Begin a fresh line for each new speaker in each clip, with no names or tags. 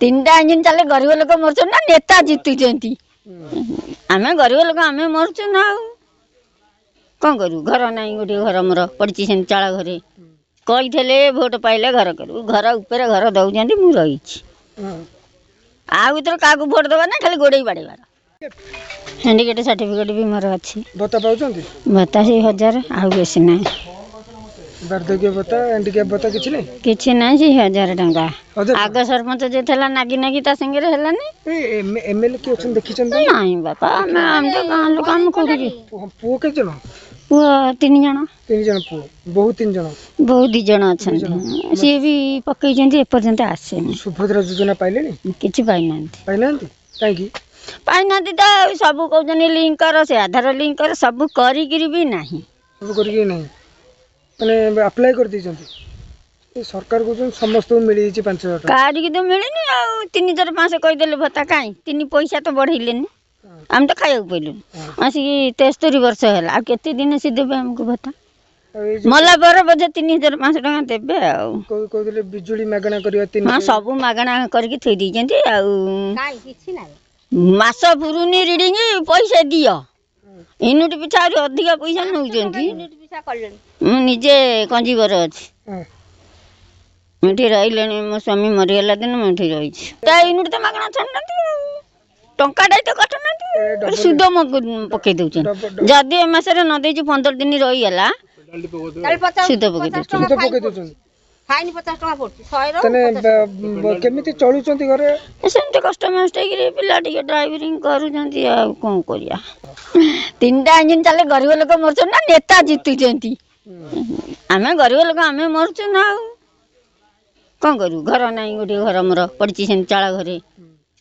ତିନିଟା ଇଞ୍ଜିନ୍ ଚାଲେ, ଗରିବ ଲୋକ ମରୁଛନ୍ତି ନା ନେତା ଜିତୁଛନ୍ତି? ଆମେ ଗରିବ ଲୋକ, ଆମେ ମରୁଛୁ ନା ଆଉ କ'ଣ କରିବୁ? ଘର ନାହିଁ, ଗୋଟିଏ ଘର ମୋର ପଡ଼ିଛି ସେମିତି ଚାଳ ଘରେ। କହିଥିଲେ ଭୋଟ ପାଇଲେ ଘର କରିବୁ, ଘର ଉପରେ ଘର ଦେଉଛନ୍ତି, ମୁଁ ରହିଛି। ଆଉ ଏଥର କାହାକୁ ଭୋଟ ଦେବା ନା, ଖାଲି ଗୋଡ଼େଇ ବାଡ଼େଇବାର। ହ୍ୟାଣ୍ଡିକେଟ୍ ସାର୍ଟିଫିକେଟ୍ ବି ମୋର ଅଛି।
ଭତ୍ତା ପାଉଛନ୍ତି?
ଭତ୍ତା ସେଇ 1000, ଆଉ ବେଶୀ ନାହିଁ।
ବାର୍ଦ୍ଧକ୍ୟ ଭତ୍ତା, ହ୍ୟାଣ୍ଡିକ୍ୟାପ୍ ଭତ୍ତା କିଛି ନାହିଁ?
କିଛି ନାହିଁ, ସେଇ 1000 ଟଙ୍କା।
1000?
ଆଗ ସରପଞ୍ଚ ଯିଏ ଥିଲା, ନାଗି ନାଗି ତା ସାଙ୍ଗରେ ହେଲାନି।
ଏମଏଲଏ କିଏ ଅଛନ୍ତି, ଦେଖିଛନ୍ତି?
ନାଇଁ ବାପା, ଆମେ ତ ଗାଁ ଲୋକ, ଆମେ କୋଉଠି?
ପୁଅ କେତେ ଜଣ?
ପୁଅ 3 ଜଣ।
3 ଜଣ ପୁଅ, ବୋହୂ 3 ଜଣ?
ବୋହୂ 2 ଜଣ ଅଛନ୍ତି, ସିଏ ବି ପକେଇଛନ୍ତି, ଏପର୍ଯ୍ୟନ୍ତ ଆସିନି।
ସୁଭଦ୍ରା ଯୋଜନା ପାଇଲେଣି?
କିଛି ପାଇନାହାନ୍ତି।
ପାଇନାହାନ୍ତି କାହିଁକି?
ପାଇନାହାନ୍ତି ତ ଆଉ, ସବୁ କହୁଛନ୍ତି ଲିଙ୍କ କର, ସେ ଆଧାର ଲିଙ୍କ କର, ସବୁ କରିକିରି ବି ନାହିଁ।
ସବୁ କରିକି ନାହିଁ ମାନେ ଆପ୍ଲାଏ କରିଦେଇଛନ୍ତି? ଏ ସରକାର କହୁଛନ୍ତି ସମସ୍ତଙ୍କୁ ମିଳିଯାଇଛି 5000 ଟଙ୍କା।
କାହାରିକି ତ ମିଳିନି। ଆଉ 3500 କହିଦେଲେ ଭତ୍ତା, କାହିଁ 3 ପଇସା ତ ବଢ଼େଇଲେନି, ଆମେ ତ ଖାଇବାକୁ ପାଇଲୁନି। ଆସିକି 73 ବର୍ଷ ହେଲା, ଆଉ କେତେ ଦିନ ସେ ଦେବେ ଆମକୁ ଭତ୍ତା?
ଆଉ ଏଇ ଯୋଉ
ମଲା ପରେ ବୋଧେ 3500 ଟଙ୍କା ଦେବେ। ଆଉ
କହୁଥିଲେ ବିଜୁଳି ମାଗଣା କରିବା ତିନି।
ହଁ, ସବୁ ମାଗଣା କରିକି ଥୋଇ ଦେଇଛନ୍ତି, ଆଉ ମାସ ପୁରୁନି ରିଡ଼ିଙ୍ଗ, ପଇସା ଦିଅ। ୟୁନିଟ୍ ପିଛା ଆହୁରି ଅଧିକା ପଇସା ନେଉଛନ୍ତି। ମୁଁ ନିଜେ କଞ୍ଜିବର ଅଛି। ମୁଁ ଏଠି ରହିଲେଣି, ମୋ ସ୍ୱାମୀ ମରିଗଲା ଦିନ ମୁଁ ଏଠି ରହିଛି। ତା ୟୁନିଟ୍ ତ ମାଗଣା ଛାଡ଼ୁନାହାନ୍ତି, ଆଉ ଟଙ୍କାଟା ତ କାଟୁନାହାନ୍ତି, ସୁଧ ପକେଇ ଦେଉଛନ୍ତି। ଯଦି ଏ ମାସରେ ନ ଦେଇଛି, 15 ଦିନ ରହିଗଲା, ସୁଧ ପକେଇ ଦେଉଛନ୍ତି।
ସୁଧ ପକେଇ ଦେଉଛନ୍ତି।
ଫାଇନ୍ 50 ଟଙ୍କା ପଡୁଛି 100ର।
ତାହେଲେ କେମିତି ଚଳୁଛନ୍ତି ଘରେ?
ସେମିତି କଷ୍ଟ ମଷ୍ଟ ହେଇକିରି, ପିଲା ଟିକେ ଡ୍ରାଇଭିଂ କରୁଛନ୍ତି, ଆଉ କ'ଣ କରିବା? ତିନିଟା ଇଞ୍ଜିନ୍ ଚାଲେ, ଗରିବ ଲୋକ ମରୁଛନ୍ତି ନା ନେତା ଜିତୁଛନ୍ତି? ଆମେ ଗରିବ ଲୋକ, ଆମେ ମରୁଛୁ ନା ଆଉ କ'ଣ କରିବୁ? ଘର ନାହିଁ, ଗୋଟିଏ ଘର ମୋର ପଡ଼ିଛି ସେମିତି ଚାଳ ଘରେ।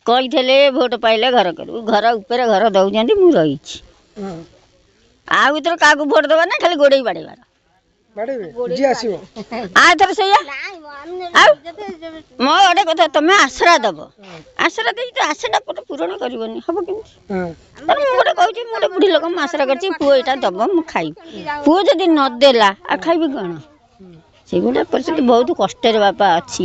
କହିଥିଲେ ଭୋଟ ପାଇଲେ ଘର କରିବୁ, ଘର ଉପରେ ଘର ଦେଉଛନ୍ତି, ମୁଁ ରହିଛି। ଆଉ ଏଥର କାହାକୁ ଭୋଟ ଦେବା ନା, ଖାଲି ଗୋଡ଼େଇ ବାଡ଼େଇବାର।
ବାଡ଼େଇବେ ଯିଏ ଆସିବ।
ଆଉ ଏଥର ସେଇଆ। ଆଉ ମୋ ଗୋଟେ କଥା, ତମେ ଆଶ୍ରା ଦବ, ଆଶ୍ରା ଦେଇକି ତ ଆଶାଟା ଗୋଟେ ପୂରଣ କରିବନି, ହବ କେମିତି? ତେଣୁ ମୁଁ ଗୋଟେ କହୁଛି, ମୁଁ ଗୋଟେ ବୁଢ଼ୀ ଲୋକ, ମୁଁ ଆଶ୍ରା କରିଛି, ପୁଅ ଏଇଟା ଦବ ମୁଁ ଖାଇବି। ପୁଅ ଯଦି ନଦେଲା, ଆଉ ଖାଇବି କ'ଣ? ସେଇଭଳିଆ ପରିସ୍ଥିତି, ବହୁତ କଷ୍ଟରେ ବାପା ଅଛି।